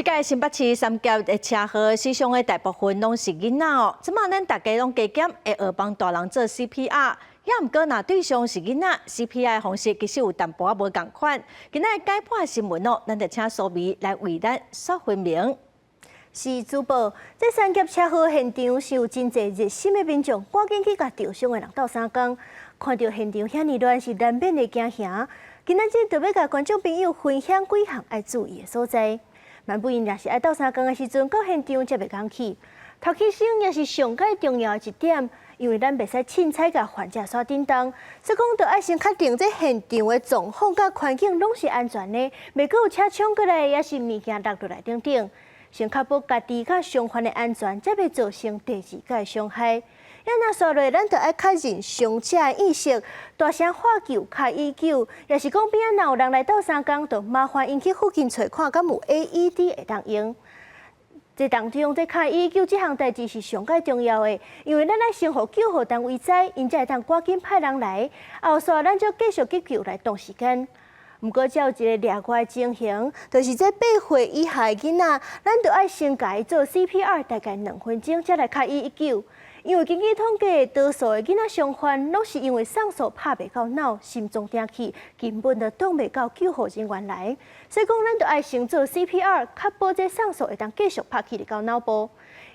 這屆新北市三峽的車禍死傷的大部分攏是囡仔哦。這馬咱大家攏加減會學幫大人做 CPR，也毋過若對象是囡仔，CPR 的方式其實有淡薄仔無仝款。今仔日解剖新聞哦，咱就請蘇眉來為咱說分明。是主播，這三峽車禍現場是有真濟熱心的民眾，趕緊去共著傷的人鬥相共，看著現場遐爾亂，是難免會驚嚇。今仔日就欲共觀眾朋友分享幾項愛注意的所在。萬不因若是愛鬥相共的時陣，到現場才袂仝去。頭起先也是上蓋重要的一點，因為咱袂使凊彩共患者徙振動，所以講著愛先確定這現場的狀況佮環境攏是安全的，袂閣有車衝過來，抑是物件落落來等等。先確保家己佮傷患的安全，才袂造成第二擺傷害。啊若紲落，咱就愛確認傷者的意識，大聲喊救、敲119，抑是講邊仔若有人來鬥相共，就麻煩𪜶去附近揣看，敢有 AED 會當用。這當中，這敲一一九這項代誌是上蓋重要的，因為咱愛先予救護單位知，𪜶才會當趕緊派人來，後續咱就繼續急救來擋時間。毋過，這有一个例外情形，就是這8歲以下的囡仔，咱就愛先共伊做 CPR，大概2分鐘，才來敲一一九。因為根據統計，多數的囡仔傷患攏是因為送數拍袂到腦，心臟停去，根本就擋袂到救護人員來。所以講，咱就愛先做 CPR，確保這送數會當繼續拍起來到腦部。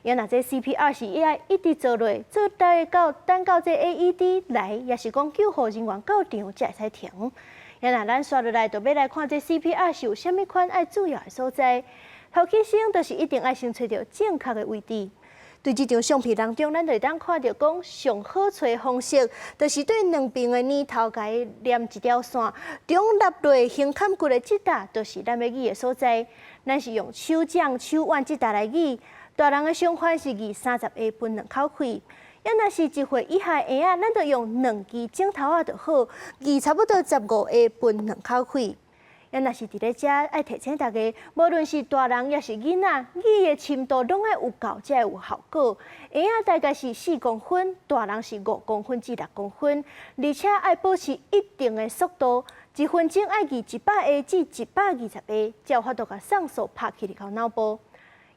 啊若這 CPR 是愛一直做落，做大到等到這 AED 來，抑是講救護人員到場才會使停。啊若咱紲落來，就欲來看這 CPR 是有啥物款愛注意的所在。頭起先就是一定愛先揣著正確的位置。對這張相片當中，咱就會當看著講上好揣方式，就是對兩邊的乳頭共伊連一條線，中立落胸坎骨的這搭，就是咱欲擠的所在。咱是用手掌、手腕這搭來擠。大人的傷患是擠30下分兩口氣。啊若是1歲以下的嬰仔，咱就用兩支指頭仔就好，擠差不多15下分兩口氣。啊若是佇咧遮愛提醒大家，無論是大人抑是囡仔，擠的深度攏愛有夠，才會有效果。嬰仔大概是4公分，大人是5公分至6公分，而且愛保持一定的速度，1分鐘愛擠100下至120下，才有法度共送數拍起來到腦部。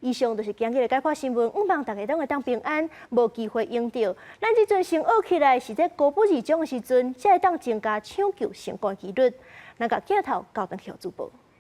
以上就是今日的解剖新聞，向望大家攏會當平安，無機會用著。咱這陣先學起來，是在高不二種的時陣，才會當增加搶救成功幾率。咱共鏡頭交轉予主播。